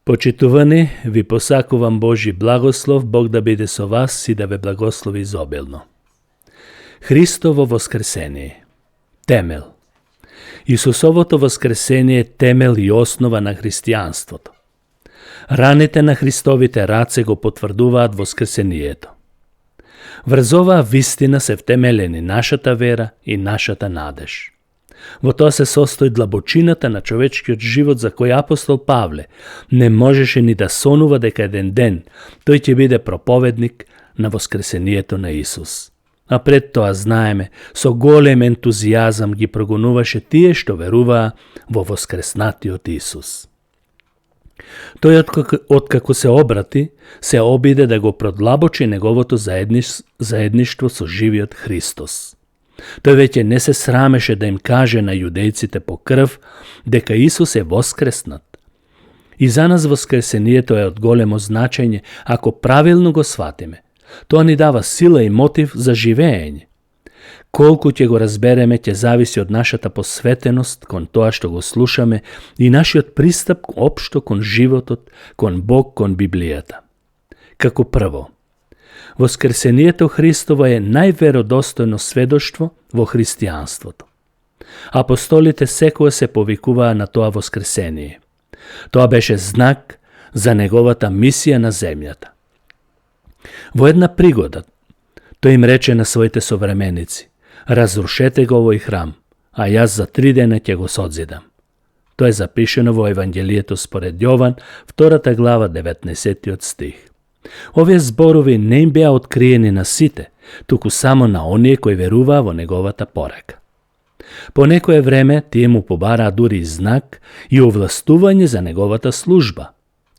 Почитувани, ви посакувам Божи благослов, Бог да биде со вас и да ве благослови изобилно. Христово воскресение. Темел. Исусовото воскресение е темел и основа на християнството. Раните на Христовите раце го потврдуваат воскресението. Врз оваа вистина се втемелени нашата вера и нашата надеж. Во тоа се состои длабочината на човечкиот живот за кој апостол Павле не можеше ни да сонува дека еден ден тој ќе биде проповедник на воскресението на Исус. А пред тоа знаеме, со голем ентузијазам ги прогонуваше тие што веруваа во воскреснатиот Исус. Тој откако се обрати, се обиде да го продлабочи неговото заедништво со живиот Христос. Тој веќе не се срамеше да им каже на јудејците по крв дека Исус е воскреснат. И за нас воскресението е од големо значење ако правилно го сватиме. Тоа ни дава сила и мотив за живеење. Колку ќе го разбереме ќе зависи од нашата посветеност кон тоа што го слушаме и нашиот пристап општо кон животот, кон Бог, кон Библијата. Како прво, воскресението Христово е најверодостојно сведоштво во христијанството. Апостолите секоја се повикуваа на тоа воскресение. Тоа беше знак за неговата мисија на земјата. Во една пригода, тој им рече на своите современици: разрушете го овој храм, а јас за 3 дена ќе го созидам. Тоа е запишено во Евангелието според Јован, 2 глава, 19 стих. Овие зборови не им беа откриени на сите, туку само на оние кои веруваа во неговата порака. По некое време тие му побараа дури и знак и овластување за неговата служба.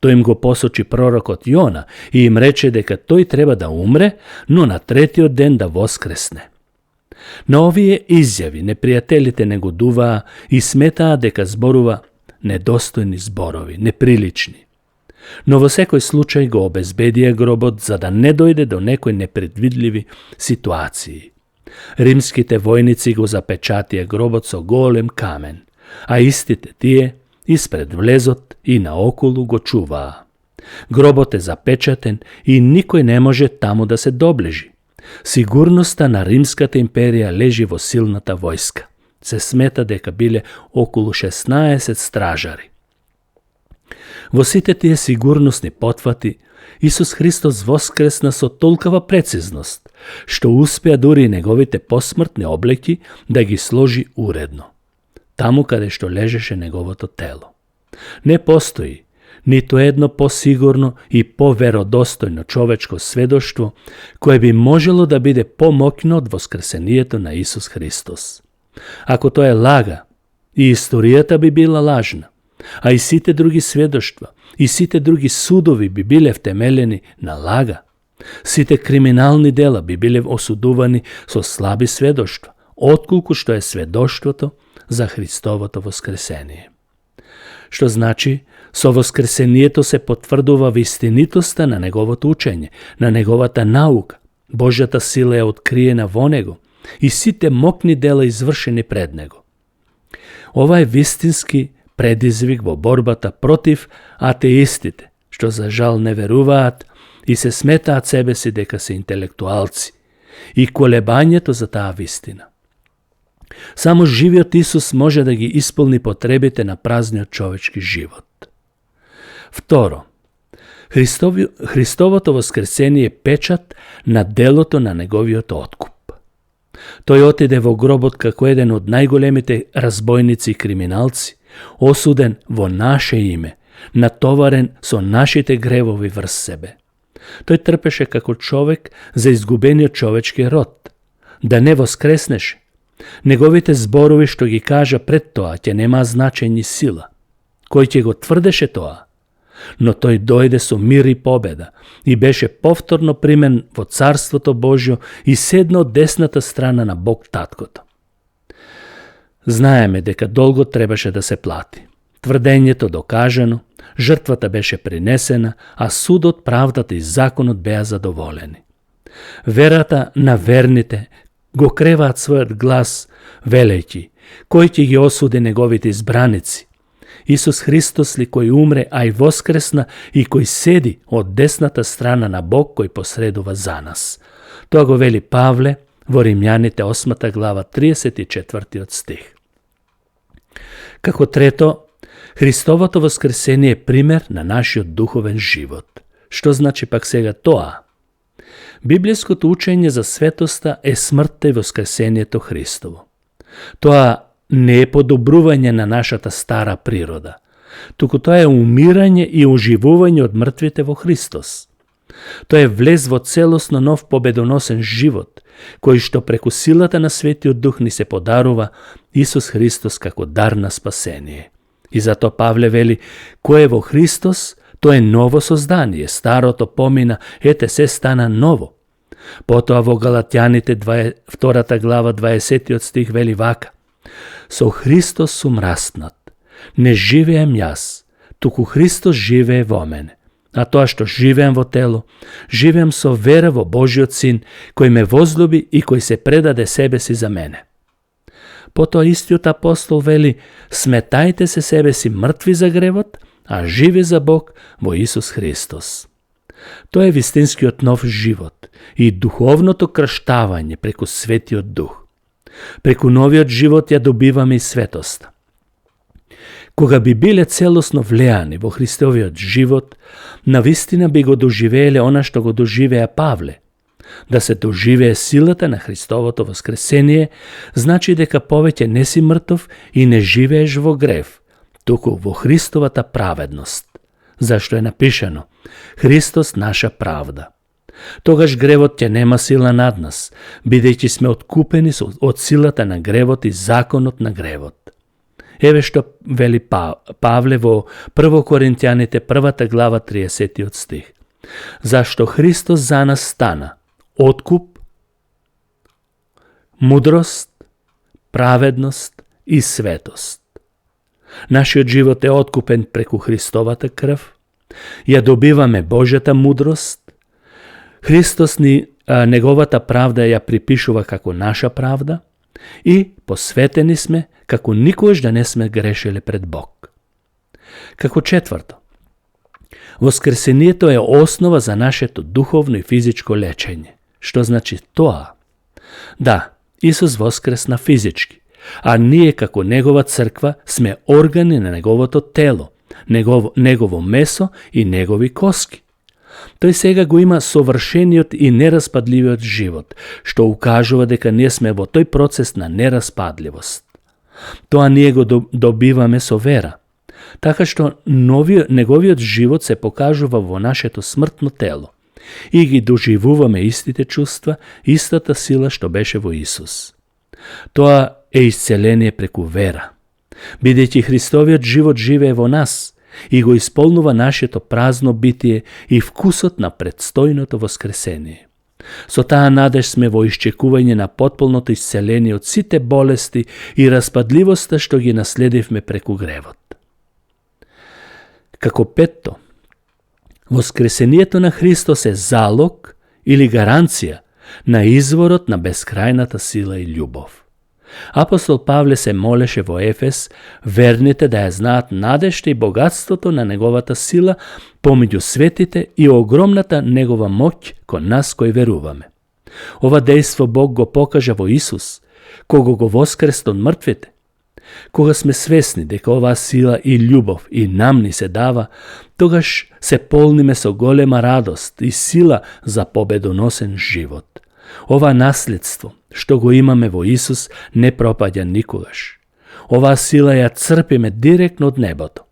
Тој им го посочи пророкот Јона и им рече дека тој треба да умре, но на 3-тиот ден да воскресне. На овие изјави непријателите негодуваа и сметаа дека зборува недостојни зборови, неприлични. Но во секој случај го обезбедија гробот за да не дојде до некои непредвидливи ситуации. Римските војници го запечатија гробот со голем камен, а истите тие испред влезот и наоколу го чуваа. Гробот е запечатен и никој не може таму да се доближи. Сигурноста на Римската империја лежи во силната војска. Се смета дека биле околу 16 стражари. Во сите тие сигурносни потфати, Исус Христос воскресна со толкова прецизност, што успеа дури неговите посмртни облеки да ги сложи уредно, таму каде што лежеше неговото тело. Не постои ниту едно посигурно и поверодостојно човечко сведоштво кое би можело да биде помоќно од воскресението на Исус Христос. Ако тоа е лага, и историјата би била лажна, а и сите други сведоштва, и сите други судови би биле втемелени на лага. Сите криминални дела би биле осудувани со слаби сведоштва, отколку што е сведоштвото за Христовото воскресение. Што значи, со воскресението се потврдува вистинитоста на неговото учење, на неговата наука. Божјата сила е откриена во него и сите мокни дела извршени пред него. Ова е вистински предизвик во борбата против атеистите, што за жал не веруваат и се сметаат себе си дека се интелектуалци, и колебањето за таа вистина. Само живиот Исус може да ги исполни потребите на празниот човечки живот. Второ, Христовото воскресение е печат на делото на неговиот откуп. Тој отиде во гробот како еден од најголемите разбойници и криминалци, осуден во наше име, натоварен со нашите гревови врз себе. Тој трпеше како човек за изгубениот човечки род. Да не воскреснеше, неговите зборови што ги кажа пред тоа ќе нема значење сила. Кој ќе го тврдеше тоа? Но тој дојде со мир и победа и беше повторно примен во Царството Божјо и седна од десната страна на Бог Таткото. Знаеме дека долго требаше да се плати. Тврдењето докажано, жртвата беше принесена, а судот, правдата и законот беа задоволени. Верата на верните го креваат својот глас, велејќи: кој ќе ги осуди неговите избраници? Исус Христос ли кој умре, а и воскресна и кој седи од десната страна на Бог кој посредува за нас. Тоа го вели Павле во Римјаните 8 глава 34 стих. Како трето, Христовото воскресение е пример на нашиот духовен живот. Што значи пак сега тоа? Библиското учење за светоста е смртта и воскресението Христово. Тоа не е подобрување на нашата стара природа, туку тоа е умирање и оживување од мртвите во Христос. Тоа е влез во целосно нов победоносен живот, кој што преку силата на Светиот Дух ни се подарува Исус Христос како дар на спасение. И затоа Павле вели, кој е во Христос, тоа е ново создание, старото помина, ете се стана ново. Потоа во Галатјаните 2 глава 20 стих вели вака: со Христос сум растнат, не живеем јас, туку Христос живее во мене. А тоа што живеем во тело, живеем со вера во Божиот Син, кој ме возлюби и кој се предаде себе си за мене. Потоа истиот апостол вели, сметајте се себе си мртви за гревот, а живи за Бог во Исус Христос. Тоа е вистинскиот нов живот и духовното крштавање преку Светиот Дух. Преку новиот живот ја добиваме и светоста. Кога би биле целосно влеани во Христовиот живот, навистина би го доживееле она што го доживеа Павле. Да се доживее силата на Христовото воскресение, значи дека повеќе не си мртов и не живееш во грев, туку во Христовата праведност. Зашто е напишано: Христос наша правда. Тогаш гревот ќе нема сила над нас, бидејќи сме откупени од силата на гревот и законот на гревот. Еве што вели Павле во 1 Коринтијаните 1 глава 30 стих. Зашто Христос за нас стана откуп, мудрост, праведност и светост. Нашиот живот е откупен преку Христовата крв, ја добиваме Божјата мудрост, Христос неговата правда ја припишува како наша правда и посветени сме како никогаш да не сме грешеле пред Бог. Како четврто, воскресението е основа за нашето духовно и физичко лечење. Што значи тоа? Да, Исус воскресна физички, а ние како Негова црква сме органи на Неговото тело, Негово месо и Негови коски. Тој сега го има совршениот и нераспадливиот живот, што укажува дека ние сме во тој процес на нераспадливост. Тоа ние го добиваме со вера, така што неговиот живот се покажува во нашето смртно тело и ги доживуваме истите чувства, истата сила што беше во Исус. Тоа е исцеление преку вера, бидејќи Христовиот живот живее во нас и го исполнува нашето празно битие и вкусот на предстојното воскресение. Со таа надеж сме во исчекување на потполното исцеление од сите болести и распадливоста што ги наследивме преку гревот. Како петто, воскресението на Христос е залог или гаранција на изворот на бескрајната сила и љубов. Апостол Павле се молеше во Ефес верните да ја знаат надежта и богатството на неговата сила помеѓу светите и огромната негова моќ кон нас кои веруваме. Ова дејство Бог го покажа во Исус, кога го воскресна од мртвите. Кога сме свесни дека оваа сила и љубов и нам ни се дава, тогаш се полниме со голема радост и сила за победоносен живот. Ова наследство што го имаме во Исус не пропаѓа никогаш. Оваа сила ја црпиме директно од небото.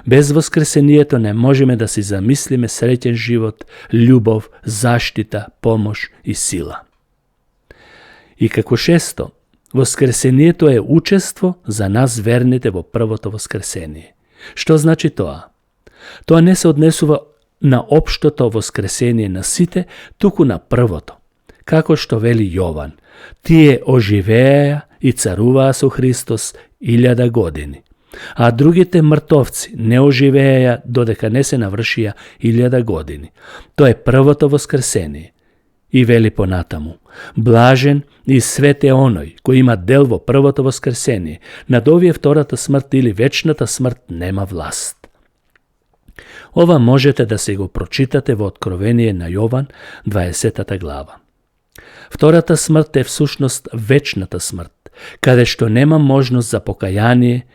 Без воскресението не можеме да си замислиме среќен живот, љубов, заштита, помош и сила. И како шесто, воскресението е учество за нас верните во првото воскресение. Што значи тоа? Тоа не се однесува на општото воскресение на сите, туку на првото. Како што вели Јован, тие оживеа и царуваа со Христос 1000 години, а другите мртовци не оживеа додека не се навршија 1000 години. Тоа е првото воскресение. И вели понатаму: блажен и свет е оној кој има дел во првото воскресение, над овие втората смрт или вечната смрт нема власт. Ова можете да се го прочитате во Откровение на Јован, 20 глава. Втората смрт е всушност вечната смрт, каде што нема можност за покаяние,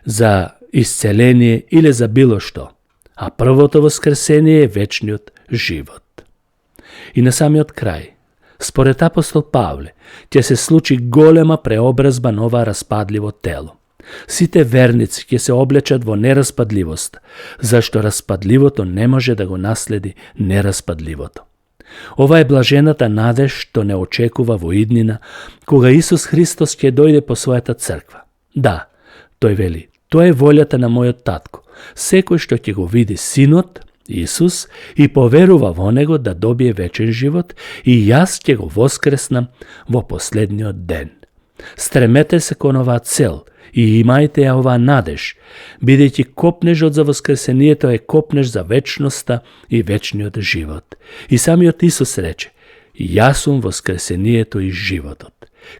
за исцеление или за било што, а првото воскресение е вечниот живот. И на самиот крај, според апостол Павле, ќе се случи голема преобразба на ова распадливо тело. Сите верници ќе се облечат во нераспадливост, зашто распадливото не може да го наследи нераспадливото. Ова е блажената надеж што не очекува во иднина, кога Исус Христос ќе дојде по својата црква. Да, тој вели, тоа е волјата на мојот татко. Секој што ќе го види Синот, Исус, и поверува во Него да добие вечен живот, и јас ќе го воскреснам во последниот ден. Стремете се кон оваа цел и имајте ја оваа надеж, бидејќи копнежот за воскресението е копнеж за вечноста и вечниот живот. И самиот Исус рече: јас сум воскресението и животот.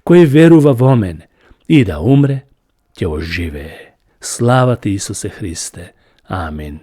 Кој верува во мене и да умре, ќе оживее. Слава ти, Исусе Христе. Амин.